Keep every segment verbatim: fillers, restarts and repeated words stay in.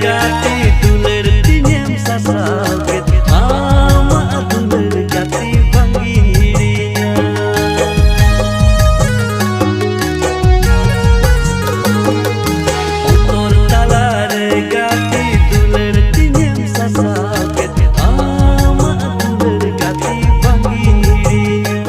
ᱜᱟᱛᱮ ᱫᱩᱞᱟᱹᱲ ᱛᱤᱧᱮᱢ ᱥᱟᱥᱟᱣ ᱠᱮᱫ, ᱟᱢᱟᱜ ᱫᱩᱞᱟᱹᱲ ᱜᱟᱛᱮ ᱵᱟᱝᱤᱧ ᱦᱤᱲᱤᱧᱟ᱾ ᱚᱱᱛᱚᱨ ᱛᱟᱞᱟᱨᱮ ᱜᱟᱛᱮ ᱫᱩᱞᱟᱹᱲ ᱛᱤᱧᱮᱢ ᱥᱟᱥᱟᱣ ᱠᱮᱫ, ᱟᱢᱟᱜ ᱫᱩᱞᱟᱹᱲ ᱜᱟᱛᱮ ᱵᱟᱝᱤᱧ ᱦᱤᱲᱤᱧᱟ᱾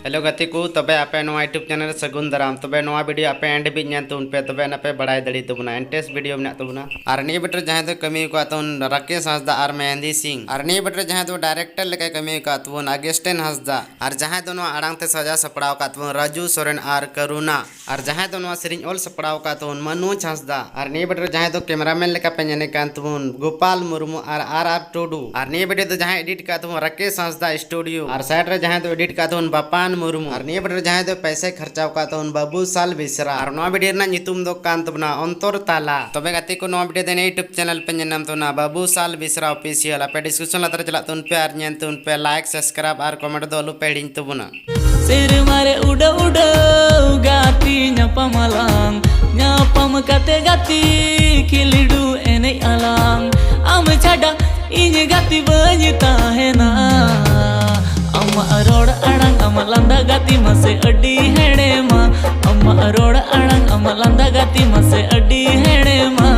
ᱦᱮᱞᱳ ᱜᱟᱛᱮ ᱠᱚ, ᱛᱚᱵᱮ ᱟᱯᱮ ᱱᱚᱣᱟ YouTube ᱪᱮᱱᱮᱞ ᱨᱮ ᱥᱟᱹᱜᱩᱱ ᱫᱟᱨᱟᱢ᱾ ᱛᱚᱵᱮ ᱱᱚᱣᱟ ᱵᱷᱤᱰᱤᱭᱳ ᱟᱯᱮ ᱮᱱᱰ ᱦᱟᱹᱵᱤᱡ ᱧᱮᱞ ᱛᱟᱵᱚᱱ ᱯᱮ, ᱛᱚᱵᱮ ᱱᱟᱯᱮ ᱵᱟᱲᱟᱭ ᱫᱟᱲᱮ ᱛᱟᱵᱚᱱᱟ, ᱤᱱᱴᱟᱨᱮᱥᱴ ᱵᱷᱤᱰᱤᱭᱳ ᱢᱮᱱᱟᱜ ᱛᱟᱵᱚᱱᱟ᱾ ᱟᱨ ᱱᱤᱭᱟᱹ ᱵᱷᱤᱰᱤᱭᱳ ᱨᱮ ᱡᱟᱦᱟᱸᱭ ᱫᱚ ᱠᱟᱹᱢᱤ ᱟᱠᱟᱫ ᱛᱟᱵᱚᱱ ᱨᱟᱠᱮᱥ ᱦᱟᱸᱥᱫᱟ ᱟᱨ ᱢᱮᱦᱮᱱᱫᱤ ᱥᱤᱝ, ᱟᱨ ᱱᱤᱭᱟᱹ ᱵᱷᱤᱰᱤᱭᱳ ᱨᱮ ᱡᱟᱦᱟᱸᱭ ᱫᱚ ᱰᱟᱭᱨᱮᱠᱴᱚᱨ ᱞᱮᱠᱟᱭ ᱠᱟᱹᱢᱤ ᱟᱠᱟᱫ ᱛᱟᱵᱚᱱ ᱟᱜᱮᱥᱴᱤᱱ ᱦᱟᱸᱥᱫᱟ, ᱟᱨ ᱡᱟᱦᱟᱸᱭ ᱫᱚ ᱱᱚᱣᱟ ᱟᱲᱟᱝ ᱛᱮ ᱥᱟᱡᱟᱣ ᱥᱟᱯᱲᱟᱣ ᱟᱠᱟᱫ ᱛᱟᱵᱚᱱ ᱨᱟᱡᱩ ᱥᱚᱨᱮᱱ ᱟᱨ ᱠᱟᱨᱩᱱᱟ, ᱟᱨ ᱡᱟᱦᱟᱸᱭ ᱫᱚ ᱱᱚᱣᱟ ᱥᱮᱨᱮᱧ ᱚᱞ ᱥᱟᱯᱲᱟᱣ ᱟᱠᱟᱫ ᱛᱟᱵᱚᱱ ᱢᱟᱱᱳᱡᱽ ᱦᱟᱸᱥᱫᱟ, ᱟᱨ ᱱᱤᱭᱟᱹ ᱵᱷᱤᱰᱤᱭᱳ ᱨᱮ ᱡᱟᱦᱟᱸᱭ ᱫᱚ ᱠᱮᱢᱮᱨᱟᱢᱮᱱ ᱞᱮᱠᱟ ᱯᱮ ᱧᱮᱞᱮ ᱠᱟᱱ ᱛᱟᱵᱚᱱ ᱜᱳᱯᱟᱞ ᱢᱩᱨᱢᱩ ᱟᱨ ᱟᱨ ᱟᱨ ᱴᱩᱰᱩ, ᱟᱨ ᱱᱤᱭᱟᱹ ᱵᱷᱤᱰᱤᱭᱳ ᱫᱚ ᱡᱟᱦᱟᱸᱭ ᱮᱰᱤᱴ ᱟᱠᱟᱫ ᱛᱟᱵᱚᱱ ᱨᱟᱠᱮᱥ ᱦᱟᱸᱥᱫᱟ ᱥᱴᱩᱰᱤᱭᱳ, ᱟᱨ ᱥᱟᱭᱤᱰ ᱨᱮ ᱡᱟᱦᱟᱸᱭ ᱫᱚ ᱮᱰᱤᱴ ᱟᱠᱟᱫ ᱛᱟᱵᱚᱱ ᱵᱟᱯᱟᱱ ᱢᱩᱨᱢᱩ, ᱟᱨ ᱱᱤᱭᱟᱹ ᱵᱷᱤᱰᱤᱭᱳ ᱨᱮ ᱡᱟᱦᱟᱸᱭ ᱫᱚ ᱯᱚᱭᱥᱟᱭ ᱠᱷᱚᱨᱪᱟᱣ ᱟᱠᱟᱫ ᱛᱟᱵᱚᱱ ᱵᱟᱹᱵᱩ ᱥᱟᱞ ᱵᱮᱥᱨᱟ, ᱟᱨ ᱱᱚᱣᱟ ᱵᱷᱤᱰᱤᱭᱳ ᱨᱮᱱᱟᱜ ᱧᱩᱛᱩᱢ ᱫᱚ ᱠᱟᱱ ᱛᱟᱵᱚᱱᱟ ᱚᱱᱛᱚᱨ ᱛᱟᱞᱟ᱾ ᱛᱚᱵᱮ ᱜᱟᱛᱮ ᱠᱚ, ᱱᱚᱣᱟ ᱵᱷᱤᱰᱤᱭᱳ ᱫᱚ ᱱᱤᱭᱟᱹ YouTube ᱪᱮᱱᱮᱞ ᱯᱮ ᱧᱮᱞ ᱧᱟᱢ ᱛᱟᱵᱚᱱᱟ ᱵᱟᱹᱵᱩ ᱥᱟᱞ ᱵᱮᱥᱨᱟ ᱚᱯᱷᱤᱥᱤᱭᱟᱞ᱾ ᱟᱯᱮ ᱰᱤᱥᱠᱨᱤᱯᱥᱚᱱ ᱞᱟᱛᱟᱨ ᱨᱮ ᱪᱟᱞᱟᱜ ᱛᱟᱵᱚᱱ ᱯᱮ ᱟᱨ ᱧᱮᱞ ᱛᱟᱵᱚᱱ ᱯᱮ, ᱞᱟᱭᱤᱠ, ᱥᱟᱵᱥᱠᱨᱟᱭᱤᱵ ᱟᱨ ᱠᱚᱢᱮᱱᱴ ᱫᱚ ᱟᱞᱚ ᱯᱮ ᱦᱤᱲᱤᱧ ᱛᱟᱵᱚᱱᱟ᱾ ᱥᱮᱨᱢᱟ ᱨᱮ ᱩᱰᱟᱹᱣ ᱩᱰᱟᱹᱣ ᱜᱟᱛᱮ ᱧᱟᱯᱟᱢ ᱟᱞᱟᱝ, ᱧᱟᱯᱟᱢ ᱠᱟᱛᱮ ᱜᱟᱛᱮ ᱠᱷᱮᱞᱰᱩ ᱮᱱᱮᱡ ᱟᱞᱟᱝ᱾ ᱟᱢ ᱪᱷᱟᱰᱟ ᱤᱧ ᱜᱟᱛᱮ ᱵᱟᱹᱧ ᱛᱟᱦᱮᱱᱟ᱾ ᱟᱢᱟᱜ ᱨᱚᱲ ᱟᱲᱟᱝ, ᱟᱢᱟᱜ ᱞᱟᱸᱫᱟ ᱜᱟᱛᱮ ᱢᱟᱥᱮ ᱟᱹᱰᱤ ᱦᱮᱲᱮᱢᱟ᱾ ᱟᱢᱟᱜ ᱨᱚᱲ ᱟᱲᱟᱝ, ᱟᱢᱟᱜ ᱞᱟᱸᱫᱟ ᱜᱟᱛᱮ ᱢᱟᱥᱮ ᱟᱹᱰᱤ ᱦᱮᱲᱮᱢᱟ᱾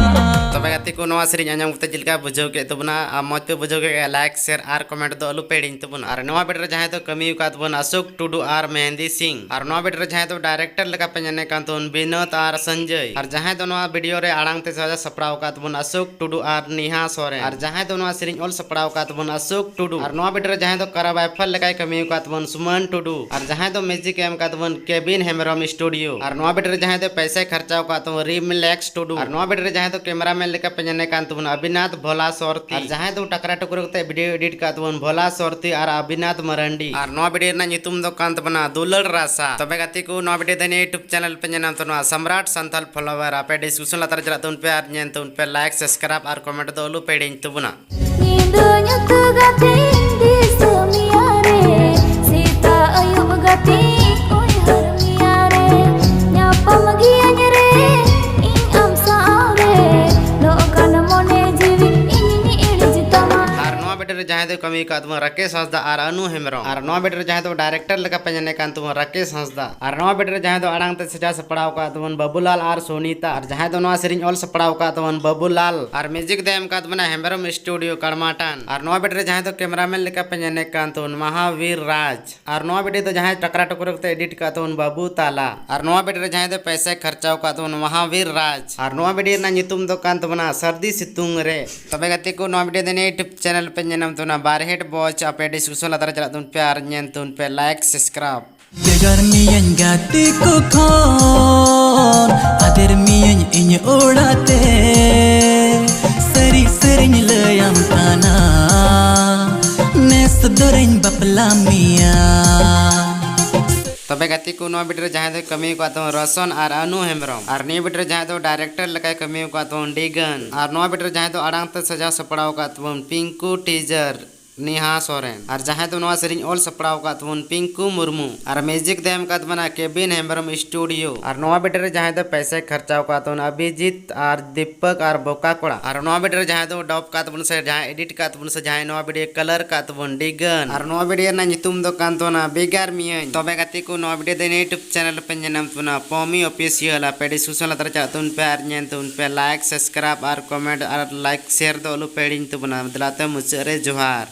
ᱛᱚᱵᱮ ᱜᱟᱛᱮ ᱠᱚ, ᱱᱚᱣᱟ ᱥᱮᱨᱮᱧ ᱟᱸᱡᱚᱢ ᱠᱟᱛᱮ ᱪᱮᱫ ᱞᱮᱠᱟ ᱵᱩᱡᱷᱟᱹᱣ ᱠᱮᱫ ᱛᱟᱵᱚᱱᱟ? ᱟᱨ ᱢᱚᱡᱽ ᱯᱮ ᱵᱩᱡᱷᱟᱹᱣ ᱠᱮᱫ ᱠᱷᱟᱡ, ᱞᱟᱭᱤᱠ, ᱥᱮᱭᱟᱨ ᱟᱨ ᱠᱚᱢᱮᱱᱴ ᱫᱚ ᱟᱞᱚ ᱯᱮ ᱦᱤᱲᱤᱧ ᱛᱟᱵᱚᱱᱟ᱾ ᱟᱨ ᱱᱚᱣᱟ ᱵᱷᱤᱰᱤᱭᱳ ᱨᱮ ᱡᱟᱦᱟᱸᱭ ᱫᱚ ᱠᱟᱹᱢᱤ ᱟᱠᱟᱫ ᱛᱟᱵᱚᱱ ᱟᱥᱳᱠ ᱴᱩᱰᱩ ᱟᱨ ᱢᱮᱦᱮᱱᱫᱤ ᱥᱤᱝ, ᱟᱨ ᱱᱚᱣᱟ ᱵᱷᱤᱰᱤᱭᱳ ᱨᱮ ᱡᱟᱦᱟᱸᱭ ᱫᱚ ᱰᱟᱭᱨᱮᱠᱴᱚᱨ ᱞᱮᱠᱟ ᱯᱮ ᱧᱮᱞᱮ ᱠᱟᱱ ᱛᱟᱵᱚᱱ ᱵᱤᱱᱳᱫ ᱟᱨ ᱥᱚᱧᱡᱚᱭ, ᱟᱨ ᱡᱟᱦᱟᱸᱭ ᱫᱚ ᱱᱚᱣᱟ ᱵᱷᱤᱰᱤᱭᱳ ᱨᱮ ᱟᱲᱟᱝ ᱛᱮ ᱥᱟᱡᱟᱣ ᱥᱟᱯᱲᱟᱣ ᱟᱠᱟᱫ ᱛᱟᱵᱚᱱ ᱟᱥᱳᱠ ᱴᱩᱰᱩ ᱟᱨ ᱱᱮᱦᱟ ᱥᱚᱨᱮᱱ, ᱟᱨ ᱡᱟᱦᱟᱸᱭ ᱫᱚ ᱱᱚᱣᱟ ᱥᱮᱨᱮᱧ ᱚᱞ ᱥᱟᱯᱲᱟᱣ ᱟᱠᱟᱫ ᱛᱟᱵᱚᱱ ᱟᱥᱳᱠ ᱴᱩᱰᱩ, ᱟᱨ ᱱᱚᱣᱟ ᱵᱷᱤᱰᱤᱭᱳ ᱨᱮ ᱡᱟᱦᱟᱸᱭ ᱫᱚ ᱠᱟᱨᱟᱵᱟᱭᱯᱷᱟᱞ ᱞᱮᱠᱟᱭ ᱠᱟᱹᱢᱤ ᱟᱠᱟᱫ ᱛᱟᱵᱚᱱ ᱥᱩᱢᱟᱱ ᱴᱩᱰᱩ, ᱟᱨ ᱡᱟᱦᱟᱸᱭ ᱫᱚ ᱢᱤᱣᱡᱤᱠ ᱮ ᱮᱢ ᱟᱠᱟᱫ ᱛᱟᱵᱚᱱ ᱠᱮᱵᱤᱱ ᱦᱮᱢᱵᱨᱚᱢ ᱥᱴᱩᱰᱤᱭᱳ, ᱟᱨ ᱱᱚᱣᱟ ᱵᱷᱤᱰᱤᱭᱳ ᱨᱮ ᱡᱟᱦᱟᱸᱭ ᱫᱚ ᱯᱚᱭᱥᱟᱭ ᱠᱷᱚᱨᱪᱟᱣ ᱟᱠᱟᱫ ᱛᱟᱵᱚᱱ ᱨᱤᱢᱞᱮᱠᱥ ᱴᱩᱰᱩ, ᱟᱨ ᱱᱚᱣᱟ ᱵᱷᱤᱰᱤᱭᱳ ᱨᱮ ᱡᱟᱦᱟᱸᱭ ᱫᱚ ᱠᱮᱢᱮᱨᱟᱢᱮᱱ ᱞᱮᱠᱟ ᱯᱮ ᱧᱮᱞᱮ ᱠᱟᱱ ᱛᱟᱵᱚᱱ ᱟᱵᱤᱱᱟᱛᱷ ᱵᱷᱳᱞᱟ ᱥᱚᱨᱛᱤ, ᱟᱨ ᱡᱟᱦᱟᱸᱭ ᱫᱚ ᱴᱟᱠᱨᱟ ᱴᱩᱠᱨᱟ ᱠᱟᱛᱮ ᱵᱷᱤᱰᱤᱭᱳ ᱮᱰᱤᱴ ᱟᱠᱟᱫ ᱛᱟᱵᱚᱱ ᱵᱷᱳᱞᱟ ᱥᱚᱨᱛᱤ ᱟᱨ ᱟᱵᱤᱱᱟᱛᱷ ᱢᱟᱨᱟᱱᱰᱤ, ᱟᱨ ᱱᱚᱣᱟ ᱵᱷᱤᱰᱤᱭᱳ ᱨᱮᱱᱟᱜ ᱧᱩᱛᱩᱢ ᱫᱚ ᱠᱟᱱ ᱛᱟᱵᱚᱱᱟ ᱫᱩᱞᱟᱹᱲ ᱨᱟᱥᱟ᱾ ᱛᱚᱵᱮ ᱜᱟᱛᱮ ᱠᱚ, ᱱᱚᱣᱟ ᱵᱷᱤᱰᱤᱭᱳ ᱫᱚ ᱱᱤᱭᱟᱹ YouTube ᱪᱮᱱᱮᱞ ᱯᱮ ᱧᱮᱞ ᱧᱟᱢ ᱛᱟᱵᱚᱱᱟ ᱥᱚᱢᱨᱟᱴ ᱥᱟᱱᱛᱟᱞ ᱯᱷᱚᱞᱳᱣᱟᱨ᱾ ᱟᱯᱮ ᱰᱤᱥᱠᱨᱤᱯᱥᱚᱱ ᱞᱟᱛᱟᱨ ᱨᱮ ᱪᱟᱞᱟᱜ ᱛᱟᱵᱚᱱ ᱯᱮ ᱟᱨ ᱧᱮᱞ ᱛᱟᱵᱚᱱ ᱯᱮ, ᱞᱟᱭᱤᱠ, ᱥᱟᱵᱥᱠᱨᱟᱭᱤᱵ ᱟᱨ ᱠᱚᱢᱮᱱᱴ ᱫᱚ ᱟᱞᱚ ᱯᱮ ᱦᱤᱲᱤᱧ ᱛᱟᱵᱚᱱᱟ᱾ ᱧᱤᱫᱟᱹ ᱧᱩᱛ ᱜᱟᱛᱮᱧ ᱫᱤᱥᱟᱹ ᱢᱮᱭᱟ ᱨᱮ, ᱥᱮᱛᱟᱜ ᱟᱹᱭᱩᱵ ᱜᱟᱛᱮᱧ ᱩᱭᱦᱟᱹᱨ ᱢᱮᱭᱟ ᱨᱮ, ᱧᱟᱯᱟᱢ ᱜᱤᱭᱟᱹᱧ ᱨᱮ ᱤᱧ ᱟᱢ ᱥᱟᱶ ᱨᱮ, ᱱᱚᱜ ᱠᱟᱱ ᱢᱚᱱ ᱡᱟᱦᱟᱸᱭ ᱫᱚ ᱠᱟᱹᱢᱤ ᱟᱠᱟᱫ ᱛᱟᱵᱚᱱ ᱨᱟᱠᱮᱥ ᱦᱟᱸᱥᱫᱟ ᱟᱨ ᱟᱹᱱᱩ ᱦᱮᱢᱵᱨᱚᱢ᱾ ᱟᱨ ᱱᱚᱣᱟ video ᱨᱮ ᱡᱟᱦᱟᱸᱭ ᱫᱚ director ᱞᱮᱠᱟ ᱯᱮ ᱧᱮᱞᱮ ᱠᱟᱱ ᱛᱟᱵᱚᱱ ᱨᱟᱠᱮᱥ ᱦᱟᱸᱥᱫᱟ᱾ ᱟᱨ ᱱᱚᱣᱟ video ᱨᱮ ᱡᱟᱦᱟᱸᱭ ᱫᱚ ᱟᱲᱟᱝ ᱛᱮ ᱥᱟᱡᱟᱣ ᱥᱟᱯᱲᱟᱣ ᱟᱠᱟᱫ ᱛᱟᱵᱚᱱ ᱵᱟᱵᱩᱞᱟᱞ ᱟᱨ ᱥᱩᱱᱤᱛᱟ᱾ ᱟᱨ ᱡᱟᱦᱟᱸᱭ ᱫᱚ ᱱᱚᱣᱟ ᱥᱮᱨᱮᱧ ᱚᱞ ᱥᱟᱯᱲᱟᱣ ᱟᱠᱟᱫ ᱛᱟᱵᱚᱱ ᱵᱟᱵᱩᱞᱟᱞ᱾ ᱟᱨ music ᱫᱚ ᱮᱢ ᱟᱠᱟᱫ ᱵᱚᱱᱟ ᱦᱮᱢᱵᱨᱚᱢ studio ᱠᱟᱲᱢᱟᱴᱟᱱ᱾ ᱟᱨ ᱱᱚᱣᱟ video ᱨᱮ ᱡᱟᱦᱟᱸᱭ ᱫᱚ cameraman ᱞᱮᱠᱟ ᱯᱮ ᱧᱮᱞᱮ ᱠᱟᱱ ᱛᱟᱵᱚᱱ ᱢᱟᱦᱟᱵᱤᱨ ᱨᱟᱡᱽ᱾ ᱟᱨ ᱱᱚᱣᱟ video ᱫᱚ ᱡᱟᱦᱟᱸᱭ ᱴᱟᱠᱨᱟ ᱴᱩᱠᱨᱟ ᱠᱟᱛᱮ edit ᱟᱠᱟᱫ ᱛᱟᱵᱚᱱ ᱵᱟᱵᱩ ᱛᱟᱞᱟ᱾ ᱟᱨ ᱱᱚᱣᱟ video ᱨᱮ ᱡᱟᱦᱟᱸᱭ ᱫᱚ ᱯᱚᱭᱥᱟᱭ ᱠᱷᱚᱨᱪᱟᱣ ᱟᱠᱟᱫ ᱛᱟᱵᱚᱱ ᱢᱟᱦᱟᱵᱤᱨ ᱨᱟᱡᱽ᱾ ᱟᱨ ᱱᱚᱣᱟ video ᱨᱮᱱᱟᱜ ᱧᱩᱛᱩᱢ ᱫᱚ ᱠᱟᱱ ᱛᱟᱵᱚᱱᱟ ᱥᱟᱹᱨᱫᱤ ᱥᱤᱛᱩᱝ ᱨᱮ᱾ ᱛᱚᱵᱮ ᱜᱟᱛᱮ ᱠᱚ, ᱱᱚᱣᱟ video ᱫᱚ ᱱᱤᱭᱟᱹ YouTube channel ᱯᱮ ᱧᱮᱞ ᱧᱟᱢ ᱛᱟᱵᱚᱱᱟ ᱵᱟᱨᱦᱮᱴ ᱵᱚᱪ, ᱟᱯᱮ description ᱞᱟᱛᱟᱨ ᱪᱟᱞᱟᱜ ᱛᱟᱵᱚᱱ ᱯᱮ ᱟᱨ ᱧᱮᱞ ᱛᱟᱵᱚᱱ ᱯᱮ, like subscribe᱾ ᱵᱷᱮᱜᱟᱨ ᱢᱤᱭᱟᱹᱧ ᱜᱟᱛᱮ ᱠᱚ ᱠᱷᱚᱱ, ᱟᱫᱮᱨ ᱢᱤᱭᱟᱹᱧ ᱤᱧ ᱚᱲᱟᱜ ᱛᱮ᱾ ᱥᱟᱹᱨᱤ ᱥᱟᱹᱨᱤᱧ ᱞᱟᱹᱭᱟᱢ ᱠᱟᱱᱟ, ᱱᱮᱥ ᱫᱚᱨᱮᱧ ᱵᱟᱯᱞᱟ ᱢᱮᱭᱟ᱾ ᱛᱚᱵᱮ ᱜᱟᱛᱮ ᱠᱚ, ᱱᱚᱣᱟ video ᱨᱮ ᱡᱟᱦᱟᱸᱭ ᱫᱚᱭ ᱠᱟᱹᱢᱤ ᱟᱠᱟᱫ ᱛᱟᱵᱚᱱ ᱨᱚᱥᱚᱱ ᱟᱨ ᱟᱹᱱᱩ ᱦᱮᱢᱵᱨᱚᱢ, ᱟᱨ ᱱᱤᱭᱟᱹ video ᱨᱮ ᱡᱟᱦᱟᱸᱭ ᱫᱚ director ᱞᱮᱠᱟᱭ ᱠᱟᱹᱢᱤ ᱟᱠᱟᱫ ᱛᱟᱵᱚᱱ ᱰᱤᱜᱟᱱ, ᱟᱨ ᱱᱚᱣᱟ video ᱨᱮ ᱡᱟᱦᱟᱸᱭ ᱫᱚ ᱟᱲᱟᱝ ᱛᱮ ᱥᱟᱡᱟᱣ ᱥᱟᱯᱲᱟᱣ ᱟᱠᱟᱫ ᱛᱟᱵᱚᱱ ᱯᱤᱝᱠᱩ ᱴᱤᱡᱟᱨ ᱱᱮᱦᱟ ᱥᱚᱨᱮᱱ, ᱟᱨ ᱡᱟᱦᱟᱸᱭ ᱫᱚ ᱱᱚᱣᱟ ᱥᱮᱨᱮᱧ ᱚᱞ ᱥᱟᱯᱲᱟᱣ ᱟᱠᱟᱫ ᱛᱟᱵᱚᱱ ᱯᱤᱝᱠᱩ ᱢᱩᱨᱢᱩ, ᱟᱨ music ᱫᱚ ᱮᱢ ᱟᱠᱟᱫ ᱵᱚᱱᱟ ᱠᱮᱵᱤᱱ ᱦᱮᱢᱵᱨᱚᱢ studio᱾ ᱟᱨ ᱱᱚᱣᱟ video ᱨᱮ ᱡᱟᱦᱟᱸᱭ ᱫᱚ ᱯᱚᱭᱥᱟᱭ ᱠᱷᱚᱨᱪᱟᱣ ᱟᱠᱟᱫ ᱛᱟᱵᱚᱱ ᱚᱵᱷᱤᱡᱤᱛ ᱟᱨ ᱫᱤᱯᱚᱠ ᱟᱨ ᱵᱚᱠᱟ ᱠᱚᱲᱟ᱾ ᱟᱨ ᱱᱚᱣᱟ video ᱨᱮ ᱡᱟᱦᱟᱸᱭ ᱫᱚ dub ᱟᱠᱟᱫ ᱛᱟᱵᱚᱱ ᱥᱮ ᱡᱟᱦᱟᱸᱭ edit ᱟᱠᱟᱫ ᱛᱟᱵᱚᱱ ᱥᱮ ᱡᱟᱦᱟᱸᱭ ᱱᱚᱣᱟ video color ᱟᱠᱟᱫ ᱛᱟᱵᱚᱱ ᱰᱤᱜᱟᱱ᱾ ᱟᱨ ᱱᱚᱣᱟ video ᱨᱮᱱᱟᱜ ᱧᱩᱛᱩᱢ ᱫᱚ ᱠᱟᱱ ᱛᱟᱵᱚᱱᱟ ᱵᱷᱮᱜᱟᱨ ᱢᱤᱭᱟᱹᱧ᱾ ᱛᱚᱵᱮ ᱜᱟᱛᱮ ᱠᱚ, ᱱᱚᱣᱟ video ᱫᱚ ᱱᱤᱭᱟᱹ YouTube channel ᱯᱮ ᱧᱮᱞ ᱧᱟᱢ ᱛᱟᱵᱚᱱᱟ ᱯᱚᱢᱤ Official, ᱟᱯᱮ description ᱞᱟᱛᱟᱨ ᱪᱟᱞᱟᱜ ᱛᱟᱵᱚᱱ ᱯᱮ ᱟᱨ ᱧᱮᱞ ᱛᱟᱵᱚᱱ ᱯᱮ, like subscribe ᱟᱨ comment ᱟᱨ like share ᱫᱚ ᱟᱞᱚ ᱯᱮ ᱦᱤᱲᱤᱧ ᱛᱟᱵᱚᱱᱟ᱾ ᱫᱮᱞᱟ ᱛᱮ ᱢᱩᱪᱟᱹᱫ ᱨᱮ ᱡᱚᱦᱟᱨ᱾